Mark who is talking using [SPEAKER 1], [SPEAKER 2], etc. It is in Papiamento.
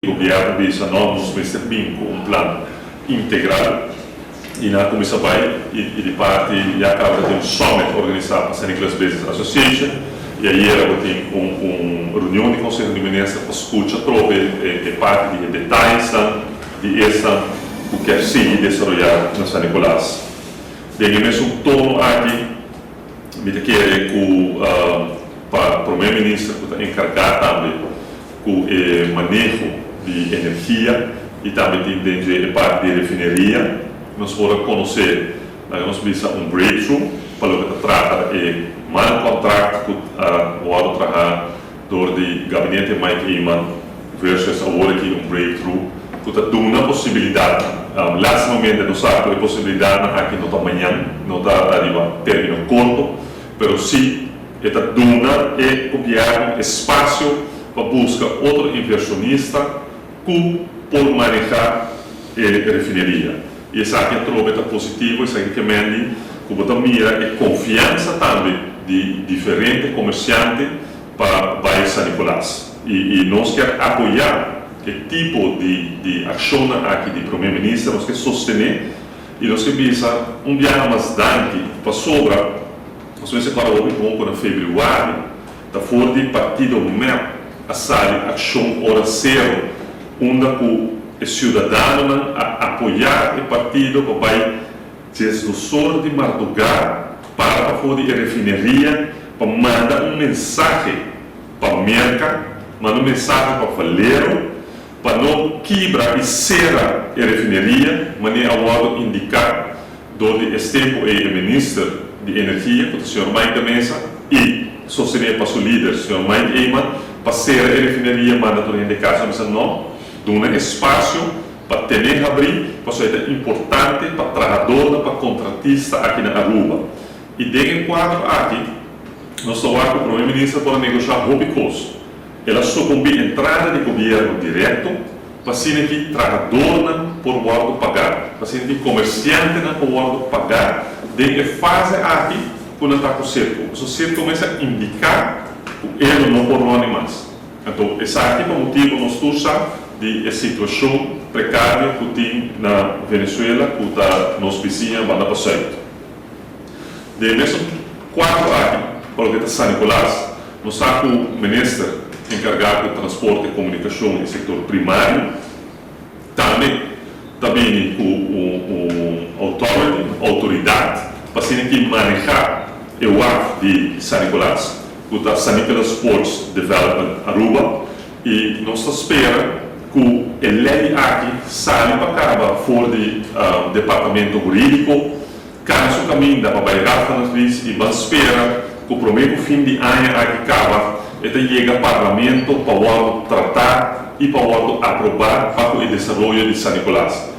[SPEAKER 1] Gobierno bisa no, nos mester bin cu un plan integral y nan a cuminsa bay y di parti ya caba ta tin un summit organisa pa San Nicolas Business Association y ayera bo tin un reunion di Conseho di Minister pa scucha atrobe e parti di e detayesnan di esnan cu kier sigui desaroya na San Nicolas. Den e mesun tono aki mi ta kere cu pa Prome Minister cu ta encarga tambe ku e maneho di energia i tambe tin den dje e parti di refineria. Nos por a konosé, laga nos bisa, un breakthrough pa loke ta trata e mal kontrakt ku a wòrdu trahá dor di gabinete Mike Eman versus awor aki un breakthrough ku ta duna posibilidat. Lastimamente nos sa ku e posibilidatnan aki no ta mañan, no ta riba término korto, pero sí E ta duna e gobièrnu espasio pa buska otro invershonista ku por manehá e refineria. I esaki atrobe ta positivo, esaki ke mendi ku bo ta mira e konfiansa tambe di diferente komersiante pa bai San Nicolas. I nos kier apoyá e tipo di akshonnan aki di Prome Minister, nos ke sostené i nos ke bisa un biaha mas danki pasobra. Nos mester para hopi bon ku na febrüari ta for di partido mep a sali akshon ora sero unda ku e siudadanonan a apoyá e partido pa bai 12 or di mardugá para pafó di e refineria pa manda un mensahe pa Merka, manda un mensahe pa Valero pa no kibra i sera e refineria manera a wòrdu indiká. Dor di es tempu ei e minister di energia, ku ta señor Mike de Meza, i sostené pa su lider, señor Mike Eman, pa sera e refineria manda tur hende kas. A bisa no, duna espasio pa tene habrí, pasobra e ta importante pa trahadornan, pa kontratista aki na Aruba. I den e kuadro aki nos ta wak ku Prome Minister por a negoshá hopi kos. El a sukumbí entrada di gobièrnu direkto. Pa asina ki trahadornan por wòrdu pagá, pa asina ki komersiantenan por wòrdu pagá den e fase aki ku nan ta ku Citgo. Pasobra Citgo mes a indiká ku e lo no por ròni mas. Anto esaki pa motibu nos tur sa di e situashon prekario ku tin na Venezuela ku ta nos bisiña banda pa sùit. Den e mesun kuadro aki, pa loke ta San Nicolas, nos sa ku minister enkargá ku transporte, komunikashon i sektor primario tambe ta bini ku un authority, un outoridat, pa asina ki manehá e waf di San Nicolas, ku ta San Nicolas Ports Development Aruba, i nos ta spera ku e lei aki sali pa kaba for di departamento hurídiko. Kana su kaminda pa bai Raad van Advies i ban spera ku promé ku fin di aña aki kaba e ta yega Parlamento pa wòrdu tratá i pa wòrdu aprobá pa ku e desaroyo di San Nicolas.